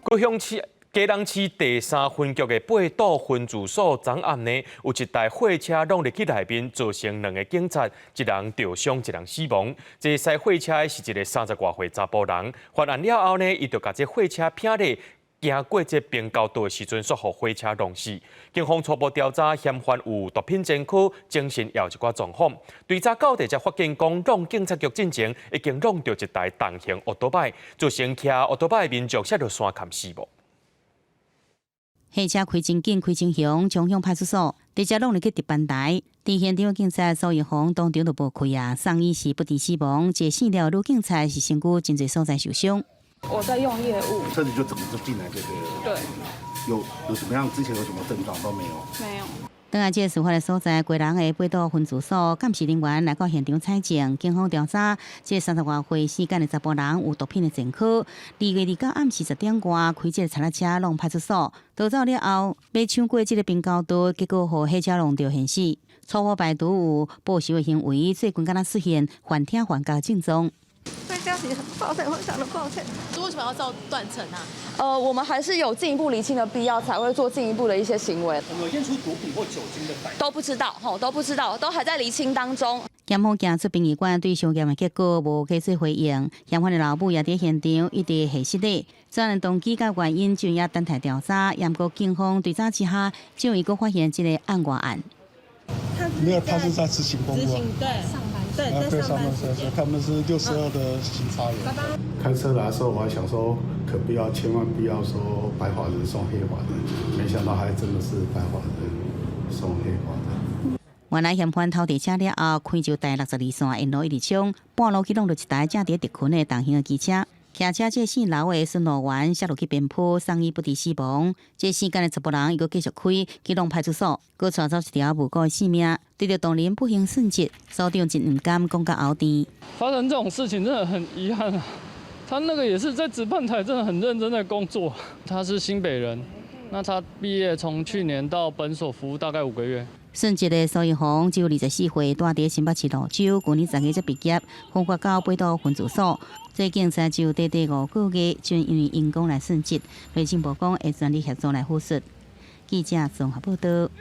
高雄市基隆市第三分局的八堵分駐所，昨暗呢有一台貨車挵入去內面，造成兩个警察一人著傷，一人死亡。這駛貨車的是一个三十外歲查埔人，犯案了後呢，伊就共這貨車撇咧，行過這平交道的時陣，煞予貨車撞死。警方初步調查，嫌犯有毒品前科、精神也有一寡狀況。對早到地才發現，講挵警察局進前已經挵著一台重型歐多擺，造成騎歐多擺的民眾摔落山崁死亡。貨車開真緊，開真兇，衝向派出所，直接挵入去值班台。佇現場警察蘇玉紅當場就無氣啊，送醫時不治死亡。這死了女警察是身軀真濟所在受傷。我在用業務，車子就整個就進來就對了。對。有什麼樣？之前有什麼症狀都沒有？沒有。當下這個事發的所在，基隆的八堵分駐所鑑識人員來到現場採證，警方調查，這三十外歲涉案的查埔人有毒品的前科。2月29暗時10點外，開這个柴車挵派出所，逃走了後，欲搶過這个平交道，結果予貨車挵著現死。初步排除有報仇的行為，最近敢若出現幻聽幻覺症狀。對家庭很抱歉，非常的抱歉。為什麼要做斷層啊？我們還是有進一步釐清的必要，才會做進一步的一些行為。我們有驗出毒品或酒精的反應？都不知道，吼，都不知道，都還在釐清當中。檢方行出殯儀館，對傷驗的結果無給做回應。嫌犯的老母也佇現場一直下失禮。作案動機佮原因，就也等待調查。毋過警方追查之下，終於閣發現這个案外案。沒有，他是在執行公務。對，上班。對，對，上班時間，他們是62的巡查員。開車來的時候，我還想說，可不要，千萬不要說白髮人送黑髮人，沒想到還真的是白髮人送黑髮人。原來嫌犯偷佇車了後，開就台62線沿路一直衝，半路去挵著一台正佇執勤的重型機車。騎車這姓劉的巡邏員摔落去邊坡，送醫不治死亡。這涉案的查埔人伊閣繼續開去挵派出所，閣帶走一條無辜的性命。對著同仁不幸殉職，所長真毋甘，講甲喉甜。發生這種事情真的很遺憾啊！他那個也是在值班台，真的很認真在工作。他是新北人，那他畢業從去年到本所服務大概5個月。殉職的蘇玉紅只有24歲，住佇新北市蘆洲，舊年10月才畢業，分發到八堵分駐所。做警察只有短短5個月，就因為因公來殉職，內政部講會全力協助來輔助。記者綜合報道。